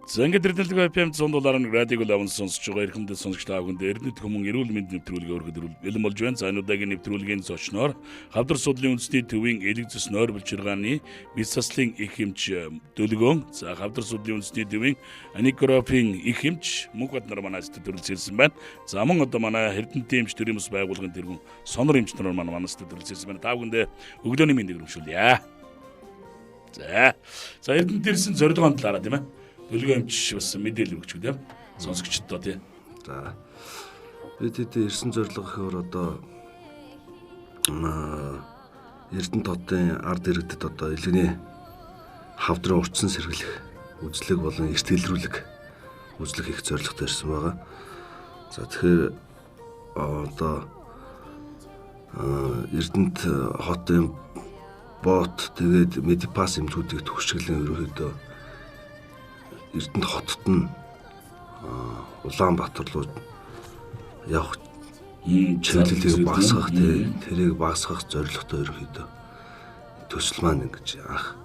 За ингээд Эрдэнэлэг FM 107.1 радиог лавн сонсож байгаа эрхэмлэл сонсогч та бүхэнд Эрдэнэт хүмүүн эрүүл мэндийн нэвтрүүлгийн өргөд бэлэн болж байна. За энэ удаагийн нэвтрүүлгийн зочноор хавдар судлалын үндэсний төвийн элэг зүс нойр булчиргааны мэд заслын их эмч Дөлгөөн, за хавдар судлалын үндэсний төвийн Аникрофийн их эмч Мөнхбат нар манай студид хүрэлцэн ирсэн байна. За мөн одоо манай Эрдэнэтийн эмч төрийн бас байгууллагын тэргүүн Сонор эмч нар манай студид хүрэлцэн ирсэн байна. Та бүхэндээ өглөөний мэндийг өргөжүүлье. За. За Эрдэнэт ирсэн зорилгоон талаараа тийм ээ. Дөлгөөн эмч бас мэдээлэл өгч үү тийм сонсогчдоо тий. За. Бид хэд ирсэн зорилго гэхээр одоо Эрдэнэт хотын ард иргэдэд одоо элэгний хавдрын урьдчилан сэргийлэх үзлэг болон эрт илрүүлэг үзлэг хийх зорилготой ирсэн байгаа. За тэгэхээр одоо Эрдэнэт хотын бот тэгээд Медипас эмчүүдийг төгсгөлийн ерөнхийдөө Эрдэнэт хотод нь Улаанбаатар руу явах чиглэлийг багасгах тэрийг багасгах зорилготой ерөнхийдөө төсөл маань ингэж анх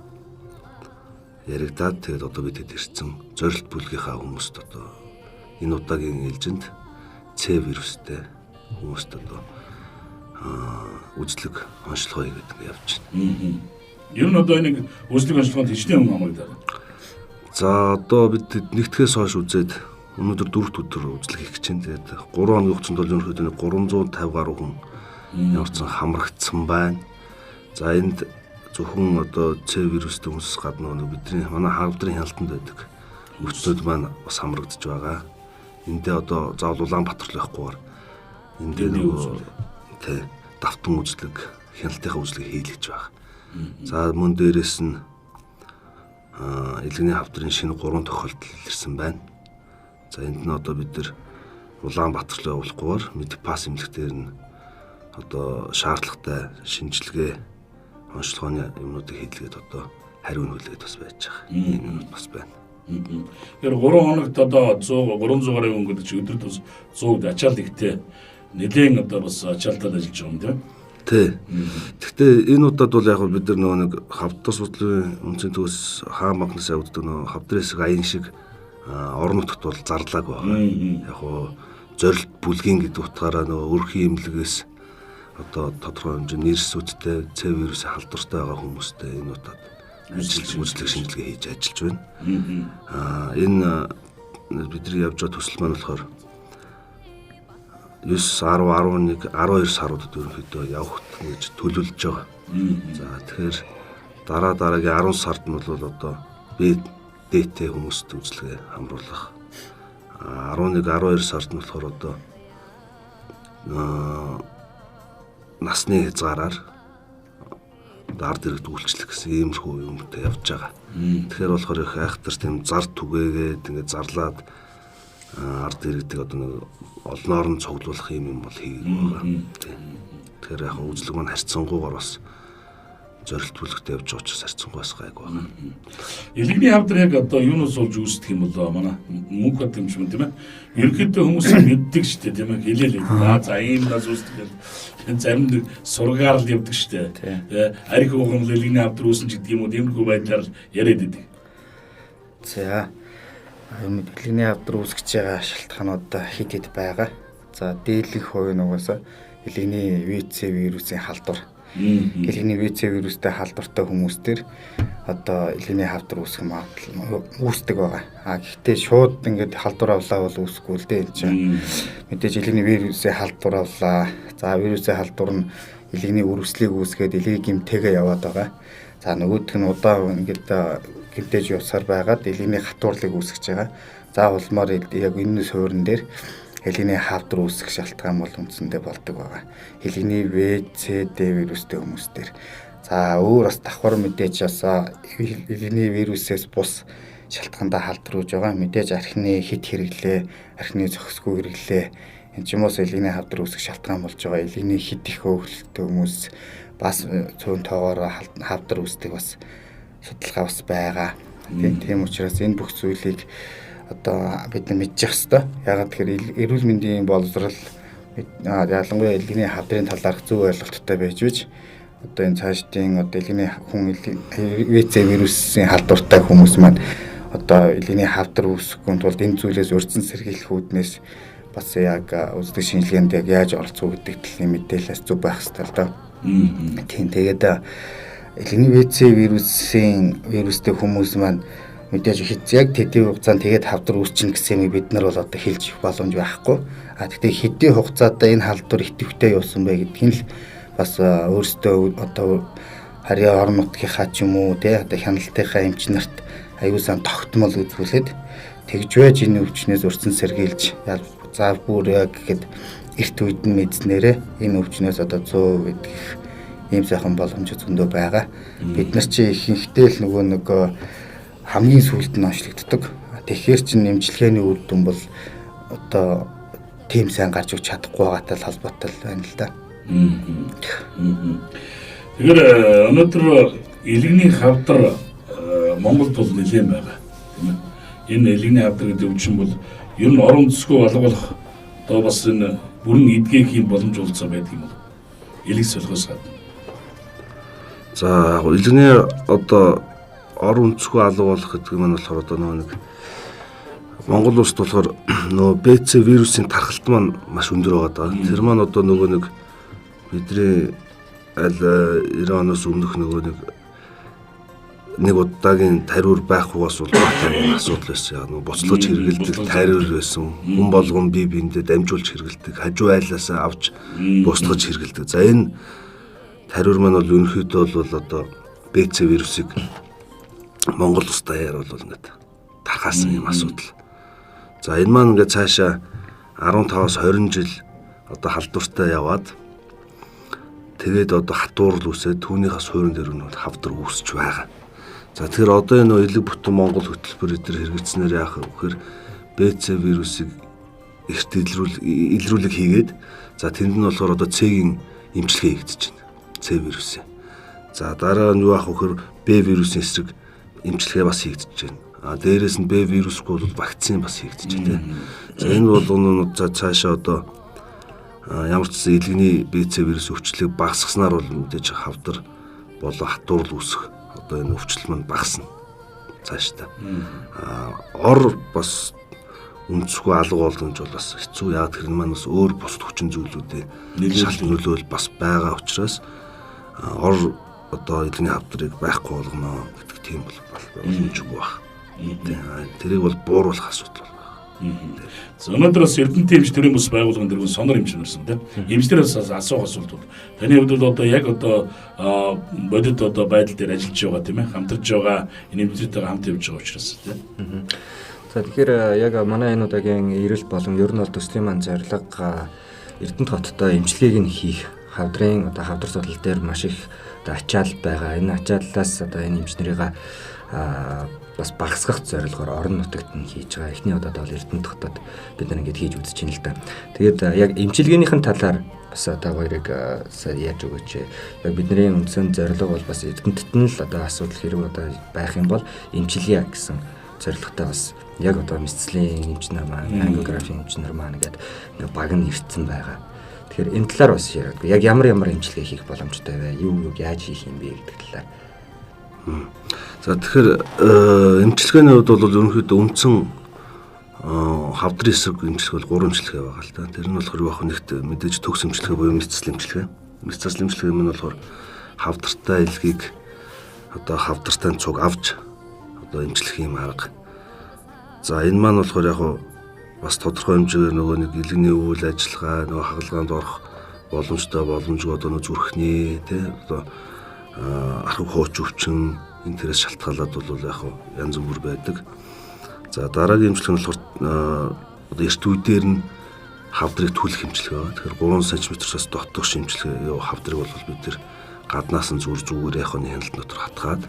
яригадаад тэгээд одоо бид хэд ирсэн зорилт бүлгийнхаа хүмүүст одоо энэ удаагийн ээлжинд С вирустэй хүмүүст одоо үзлэг онцлогоо хийгээд ингэ явж байна. Ер нь одоо энэ үзлэг онцлогоонд хичнээн хүн хамрагдаад. За одоо бид нэгтгэхээс хойш үзээд өнөөдөр дөрөвт өдөр үзлэг хийх гэж байна. Тэгээд 3 хоногийн хугацаанд бол ерөнхийдөө 350 гаруй хүн ямар ч сан хамрагдсан байна. За энд зөвхөн одоо С вирустэй хүмүүсээс гадна нэг бидний манай хавдрын хяналтанд байдаг өвчтүүд маань бас хамрагдаж байгаа. Эндээ одоо заавал Улаанбаатар л байхгүйгээр эндээ нөгөө тий давтан үзлэг, хяналтынхаа үзлэг хийлгэж байгаа. За мөн дээрээс нь элэгний хавдрын шинэ 3 тохиолдол илэрсэн байна. За энд нь одоо бид нар Улаанбаатар руу явуулахгүйгээр Медипас эмнэлэг дээр нь одоо шаардлагатай шинжилгээ онцлогооны юмнуудыг хийлгээд одоо хариу нөлөөд бас байж байгаа. Ийм юмнууд бас байна. Тэгэхээр 3 хоногт одоо 100 300 гаруй хүн гэдэг чинь өдөр тус 100 ачаал ихтэй нэлээд одоо бас ачаалтал ажиллаж байгаа юм тийм. Тий. Гэхдээ энэ удаад бол яг бид нар нөгөө нэг хавдар судлалын үндэсний төвөөс хаан банкнаас явагддаг нөгөө хавдрын хэсэг аян шиг орон нутгт бол зарлаагүй байгаа. Яг хуу зорилт бүлгийн гэдэг утгаараа нөгөө өрхийн эмнэлгээс одоо тодорхой хэмжээний нэрсүүдтэй С вирусын халдвартай байгаа хүмүүстэй энэ удаад ажиллаж үзлэг шинжилгээ хийж ажиллаж байна. Энэ бидний явж байгаа төсөл маань болохоор 9, 10, 11, 12 саруудад ерөнхийдөө явах гэж төлөвлөж байгаа. За тэгэхээр дараа дараагийн 10 сард нь бол одоо Б, Д-тэй хүмүүст үзлэгээ хамруулах. 11, 12 сард нь болохоор одоо насны хязгаараар ард иргэд үйлчлэх гэсэн иймэрхүү юмтай явж байгаа. Тэгэхээр болохоор их айхтар тийм зар түгээгээд ингээд зарлаад ард иргэдэг одоо нэг олноор нь цуглуулах юм бол хийгээгүй байгаа. Тэгэхээр яг үзлэг маань харьцангуйгаар бас зорилт бүлэгтэй явж байгаа учраас харьцангуй бас гайгүй байгаа. Элэгний хавдар яг одоо юунаас болж үүсдэг юм болоо манай Мөнхбат юм шиг тийм ээ. Ерөнхийдөө хүмүүс мэддэг шүү дээ тийм ээ. Хэлээл. За ийм нас үүсдэг гэл зарим нэг сургаар л явдаг шүү дээ. Арх угамл элэгний хавдар үүсэн ч гэдэг юм уу тиймэрхүү байдлаар л яриад идэг. За элэгний хавдар үүсгэж байгаа шалтгаанууд хэд хэд байгаа. За дээдлэх хувь нь угаасаа элэгний ВЦ вирусын халдвар. Элэгний ВЦ вирустэй халдвартай хүмүүс төр одоо элэгний хавдар үүсэх магадлал үүсдэг байгаа. А гэхдээ шууд ингээд халдвар авлаа бол үүсэхгүй л дээ энэ чинь. Мэдээж элэгний вирусын халдвар авлаа. За вирусын халдвар нь элэгний өрөвслийг үүсгээд элегийг гэмтээгээ яваад байгаа. За нөгөөх нь удаан ингээд гэмтээж явсаар байгаад элэгний хатуурлыг үүсгэж байгаа. За улмаар яг энэ суурин дээр элэгний хавдар үүсгэх шалтгаан бол үндсэндээ болдог байгаа. Элэгний В, С, Д вирустэй хүмүүс дээр. За өөр бас давхар мэдээж бас элэгний вирусээс бус шалтгаандаа халдвар үүж байгаа. Мэдээж архины хит хэрэглээ, архины зохисгүй хэрэглээ. Энэ ч юм уус элэгний хавдар үүсгэх шалтгаан болж байгаа. Элэгний хит их хөөхөлттэй хүмүүс бас цөөн тоогоор хавдар үүсдэг бас судалгаа бас байгаа. Тийм учраас энэ бүх зүйлийг одоо бид нар мэдчих хэвээр. Яагаад тэгэхээр эрүүл мэндийн боловсрол ялангуяа элэгний хавдрын талаарх зөв ойлголттой байж бич одоо энэ цаашдын одоо элэгний хүн ВЦ вирусын халдвартай хүмүүс маань Одоо элэгний хавдар үүсэхгүй тулд энэ зүйлээс урьдчилан сэргийлэх үүднээс бас яг үздэг шинжилгээнд яг яаж оролцох гэдэг талын мэдээлэл бас зөв байх хэрэгтэй л доо. Тийм, тэгээд элэгний ВЦ вирусын вирустэй хүмүүс маань мэдээж яг тэдний хугацаанд тэгээд хавдар үүсчихнэ гэсэн юм бид нар бол одоо хэлж боломж байхгүй. А тэгтээ хэдийн хугацаанд энэ халдвар идэвхтэй явсан бэ гэдгийг л бас өөрсдөө одоо харьяа орон нутгийнхаа ч юм уу те одоо хяналтынхаа эмч нарт аюул сан тогтмол үзүүлээд тэгж байж энэ өвчнээс урьдчилан сэргийлж зав бүр яг гэхэд эрт үед нь мэдснээрээ энэ өвчнөөс одоо 100% идэх ийм сайхан боломж зөндөө байгаа. Бид нар чи ихэнхдээ л нөгөө нэг хамгийн сүүлд нь онцлогддог. Тэгэхээр чин эмчилгээний үр дүн бол одоо тийм сайн гарч өгч чадахгүй байгаатай л холбоотой байна л да. Тэгэхээр өнөөдөр элэгний хавдар Монголд бол нэлээд байгаа, тийм ээ. Энэ элэгний хавдар гэдэг өвчин бол ер нь орон зүйн алга болох одоо бас энэ бүрэн эдгээх юм боломж болцоо байдаг юм бол элэг солихоос гадна. За яг элэгний одоо орон өнцгөө алга болох гэдэг нь болохоор одоо нөгөө нэг Монгол улсад болохоор нөгөө БЦ вирусын тархалт маань маш өндөр байгаа даа. Тэр маань одоо нөгөө нэг бидний аль 90 оноос өмнөх нөгөө нэг удаагийн тариур байхгүйгээс бол асуудал байсан. Яг нөгөө буцалгаж хэрэгэлдэг тариур байсан. Хүн болгон бие биендээ дамжуулж хэрэгэлдэг. Хажуу айлаасаа авч буцалгаж хэрэгэлдэг. За энэ тариур маань бол ерөнхийдөө бол одоо БЦ вирусыг Монгол улс даяар бол ингээд тархаасан юм асуудал. За энэ маань ингээд цаашаа 15-аас 20 жил одоо халдвартай яваад тэгээд одоо хатуурл үсээд түүнийхээ суурин дээр нь бол хавдар үүсч байгаа. За тэгэхээр одоо энэ элэг бүтэн Монгол хөтөлбөр эдэр хэрэгжснээр яах вэ гэхээр БЦ вирусыг эрт илрүүлэг хийгээд за тэнд нь болохоор одоо С-ийн эмчилгээ хийгдэж байна. С вирусын. За дараа нь юу яах вэ гэхээр Б вирусын эсрэг эмчилгээ бас хийгдэж байна. А дээрээс нь Б вирусгүй бол вакцин бас хийгдэж байна, тийм. За энэ болгоно за цаашаа одоо ямар ч гэсэн элэгний БЦ вирус өвчлөлийг багасгаснаар бол мэдээж хавдар болон хатуурл үүсэх одоо энэ өвчлөл маань багасна цаашдаа. Ор бас өнцгөө алга болгоно гэж бол бас хэцүү. Яг тэр маань бас өөр бусад хүчин зүйлүүдийн шалт нөлөөл бас байгаа учраас ор одоо элэгний хавдрыг байхгүй болгоно гэдэг тийм бол боломжгүй байх. Тэрийг бол бууруулах асуудал байна. За өнөөдөр бас Эрдэнэтийн эмч төрийн бус байгууллагын дэргэнд сонор эмч нарсан тийм. Эмчнэрээс асуух асуултууд. Таны хувьд бол одоо яг одоо бодит одоо байдал дээр ажиллаж байгаа тийм ээ. Хамтарч байгаа энэ эмчнэртэйгээ хамт явж байгаа учраас тийм. За тэгэхээр яг манай энэ удаагийн эрэлт болон ер нь бол төслийн маань зорилго Эрдэнэт хоттой эмчилгээг нь хийх хавдрын одоо хавдар судлал дээр маш их одоо ачаал байгаа. Энэ ачааллаас одоо энэ эмчнэрийг бас багасгах зорилгоор орон нутагт нь хийж байгаа. Эхний удаад бол Эрдэнэт хотод бид нар ингэж хийж үзэж байна л да. Тэгээд яг эмчилгээнийхэн талаар бас та хоёрыг яаж өгөөч. Яг бидний үндсэн зорилго бол бас Эрдэнэтэд нь л одоо асуудал хэрэг одоо байх юм бол эмчилье гэсэн зорилготой бас яг одоо мэдслийн эмч нар маань, ангиографийн эмч нар маань гэдэг ингээ баг нь ирсэн байгаа. Тэгэхээр энэ талаар бас яриад. Яг ямар ямар эмчилгээ хийх боломжтой вэ? Юу юуг яаж хийх юм бэ гэдэг талаар. За тэгэхээр эмчилгээний хувьд бол ерөнхийдөө үндсэн хавдрын эсрэг эмчилгээ бол 3 эмчилгээ байгаа л да. Тэр нь болохоор юу ах нэгт мэдээж төгс эмчилгээ буюу мэдсэл эмчилгээ. Мэдсэл эмчилгээ нь болохоор хавдартай элгийг одоо хавдартай цуг авч одоо эмчлэх юм арга. За энэ маань болохоор яг бас тодорхой хэмжээгээр нөгөө нэг элэгний үйл ажиллагаа, нөгөө хагалгаанд орох боломжтой боломжгүй одоо нөгөө зүрхний тий одоо архив хууч өвчин энэ тэрээс шалтгаалаад бол яг янз бүр байдаг. За дараагийн эмчилгээ нь болохоор одоо эрт үедээр нь хавдрыг түлэх эмчилгээ байгаа. Тэгэхээр 3 см-аас дотоогш эмчилгээ хавдрыг бол бид тэр гаднаас нь зүр зүгээр яг нь хяналт дотор хатгаад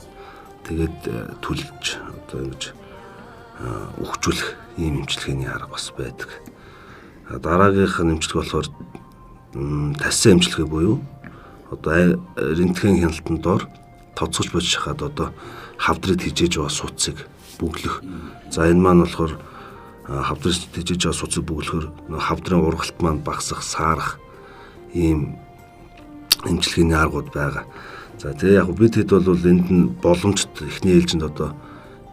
тэгээд түлж одоо ингэж өгчүүлэх ийм эмчилгээний арга бас байдаг. Дараагийнх нь эмчилгээ болохоор тассан эмчилгээ буюу одоо рентген хяналтанд дор тоцгож болж шахаад одоо хавдрыг тижээж байгаа судсыг бөглөх. За энэ маань болохоор хавдрыг тижээж байгаа судсыг бөглөхөөр хавдрын ургалт маань багасах, саарах ийм эмчилгээний аргууд байгаа. За тэгээ яг бид хэд бол энд нь боломжт эхний ээлжинд одоо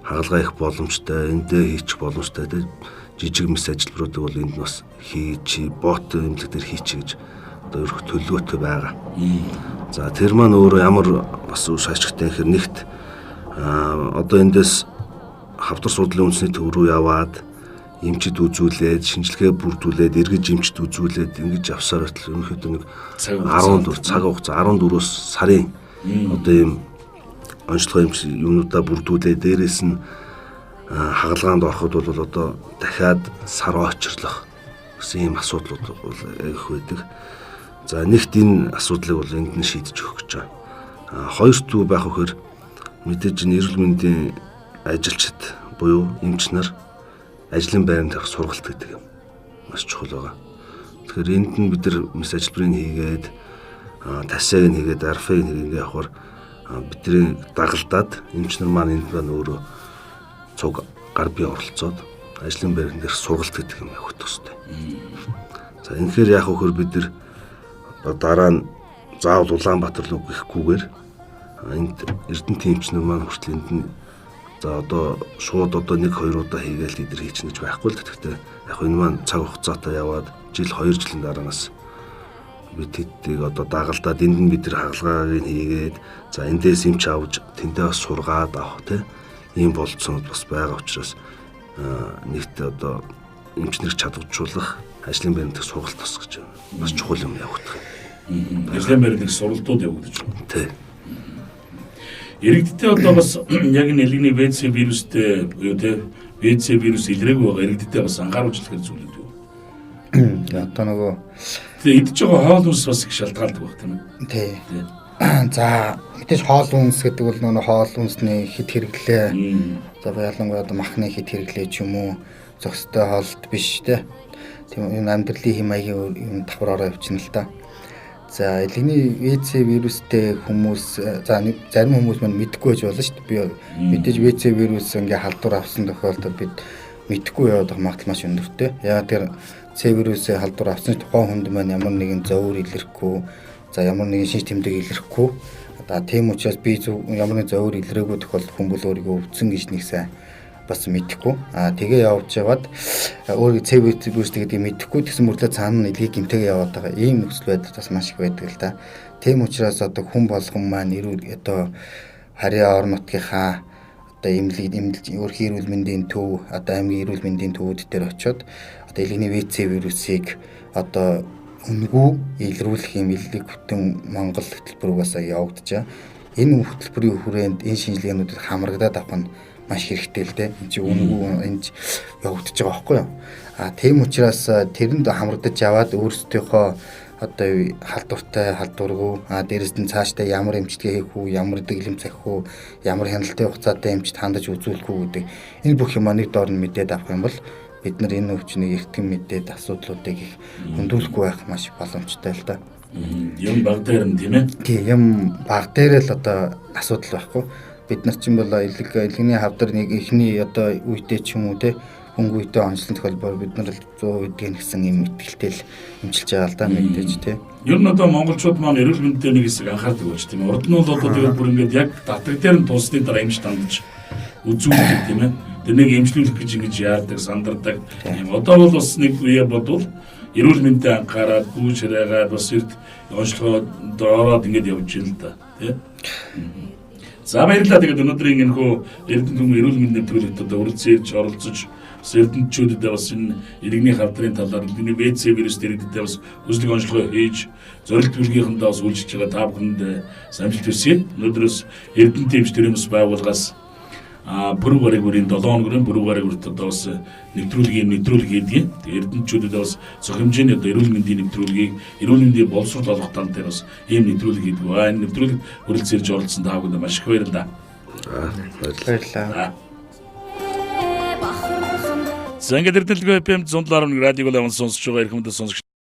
Хагалгаа их боломжтой, эндээ хийчих боломжтой тийм жижиг мэс ажилбаруудыг бол энд бас хийж, бот эмнэлэг дээр хийчих гэж одоо ерөх төлөвлөгөөтэй байгаа. За тэр маань өөрөө ямар бас үр ашигтай гэхээр нэгт одоо эндээс хавдар судлалын үндэсний төв рүү яваад эмчид үзүүлээд, шинжилгээ бүрдүүлээд, эргэж эмчид үзүүлээд ингэж явсаар байтал ерөнхийдөө нэг 14 цаг хугацаа 14-өөс сарын одоо ийм онцлогоо эмч юмнуудаа бүрдүүлээд дээрээс нь хагалгаанд ороход бол одоо дахиад сар очирлох гэсэн ийм асуудлууд бол их байдаг. За нэгт энэ асуудлыг бол энд нь шийдэж өгөх гэж байна. Хоёрт юу байх вэ гэхээр мэдээж энэ эрүүл мэндийн ажилчид буюу эмч нар ажлын байранд тавих сургалт гэдэг юм маш чухал байгаа. Тэгэхээр энд нь бид нар мэс ажилбарыг хийгээд, тасыг нь хийгээд, арфыг нь хийгээд ингээ явахаар бидний дагалдаад эмч нар маань энд маань өөрөө цуг гар бие оролцоод ажлын байран дээр сургалт гэдэг юм явагдах хэрэгтэй. За энэхээр яах вэ гэхээр бид нар дараа нь заавал Улаанбаатар руу гэхгүйгээр энд Эрдэнэтийн эмч нар маань хүртэл энд нь за одоо шууд одоо 1 2 удаа хийгээл эдэр хийчихнэ гэж байхгүй л. Гэхдээ яг энэ маань цаг хугацаатай яваад жил 2 жилийн дараанаас бид тэдийг одоо дагалдаад энд нь бид нар хагалгааг хийгээд за эндээс эмч авч тэндээ бас сургаад авах тийм ийм болцоонууд бас байгаа учраас нэгт одоо эмч нарыг чадваржуулах ажлын байранд сургалт бас гэж бас чухал юм явагдах. Ажлын байранд сургалтууд явагдаж байна. Тий. Иргэдтэй одоо бас яг энэ элэгний ВЦ вирустэй буюу тэ ВЦ вирус илрээгүй байгаа иргэдтэй бас анхааруулж хэлэх зүйл үү? Одоо нөгөө тэгээ идэж байгаа хоол хүнс бас их шалтгаалдаг байх тийм үү? Тий. За мэдээж хоол хүнс гэдэг бол нөгөө хоол хүнсний хэд хэрэглээ. За ялангуяа одоо махны хэд хэрэглээ ч юм уу зохистой хоолт биш те. Тийм энэ амьдралын хэм маягийн юм давхар ороо явчихна л да. За элэгний ВЦ вирустэй хүмүүс за зарим хүмүүс маань мэдэхгүй байж болно шүү дээ. Би мэдээж ВЦ вирус ингээ халдвар авсан тохиолдолд бид мэдэхгүй яваад байгаа магадлал маш өндөртэй. Яг тэр С вирусээ халдвар авсан ч тухайн хүнд маань ямар нэгэн зовөр илэрхгүй, за ямар нэгэн шинж тэмдэг илэрхгүй. Одоо тийм учраас би ямар нэгэн зовөр илрээгүй тохиолдолд хүн бол өөрийгөө өвдсөн гэж нэг сайн бас мэдэхгүй. Аа тэгээ явж яваад өөрийгөө С вирус гэдгийг мэдэхгүй тэгсэн мөртлөө цаана нь элгийг гэмтэйгээ яваад байгаа ийм нөхцөл байдал бас маш их байдаг л да. Тийм учраас одоо хүн болгон маань эрүүл одоо харьяа орон нутгийнхаа одоо эмнэлэг өөрхийн эрүүл мэндийн төв одоо аймгийн эрүүл мэндийн төвүүд дээр очиод одоо элэгний ВЦ вирусыг одоо үнэгүй илрүүлэх юм элэг бүтэн Монгол хөтөлбөр угаасаа явагдаж байгаа. Энэ хөтөлбөрийн хүрээнд энэ шинжилгээнүүдэд хамрагдаад авах нь маш хэрэгтэй л дээ. Энд чи үнэгүй энэ явагдаж байгаа байхгүй юу? А тийм учраас тэрэнд хамрагдаж яваад өөрсдийнхөө одоо халдвартай, халдваргүй, а дээрэс нь цаашдаа ямар эмчилгээ хийх үү, ямар дэглэм цахих үү, ямар хяналтын хугацаатай эмчит хандаж үзүүлэх үү гэдэг энэ бүх юм нэг доор нь мэдээд авах юм бол бид нар энэ өвчнийг эртхэн мэдээд асуудлуудыг их хөндрүүлэхгүй байх маш боломжтой л да. Юм баг дээр нь тийм ээ? Тийм, юм баг дээр л одоо асуудал байхгүй. Бид нар чинь бол элэгний хавдар нэг эхний одоо үедээ ч юм уу те хөнгө үедээ онцлон тохиолдолд бид нар л 100% гэдгийг гэсэн юм итгэлтэй л эмчилж байгаа л да мэдээж те. Ер нь одоо монголчууд маань эрүүл мэндэд нэг хэсэг анхаардаг болж тийм ээ. Урд нь бол одоо тэгээд бүр ингээд яг татаг дээр нь тулсны дараа эмч дандаж үзүүлдэг тийм ээ. Тэр нэг эмчлүүлэх гэж ингэж яардаг, сандардаг. Тийм. Одоо бол бас нэг үе бодвол эрүүл мэндэд анхаарад, гүйж хэрээгээд бас эрт онцлогоо доороод ингэж явж байна л да тий. За баярлалаа. Тэгээд өнөөдрийн энэхүү Эрдэнэ түмэн эрүүл мэндийн нэвтрүүлэгт одоо үргэлжлэж оролцож бас эрдэнэтчүүдэд бас энэ иргэний хавдрын талаар иргэний ВЦ вирус дэрэгдэд бас хүслэг онцлогоо хийж зорилт бүлгийнхэндээ бас үйлчилж байгаа та бүхэнд амжилт хүсье. Өнөөдрөөс Эрдэнэ эмч төрийн бас байгууллагаас пүрэв гараг бүрийн 7 хоногын пүрэв гараг бүрт одоо бас нэвтрүүлэг хийдэг. Тэгээд эрдэнэтчүүдэд бас цог хэмжээний одоо эрүүл мэндийн нэвтрүүлгийг эрүүл мэндийн боловсрол олгох тал дээр бас ийм нэвтрүүлэг хийдэг. Энэ нэвтрүүлэг хүрэлцэн ирж оролцсон та бүхэнд маш их баярлалаа. Баярлалаа. За ингээд Эрдэнэлгүй FM 107.1 радиог лавн сонсож байгаа эрхэм сонсогч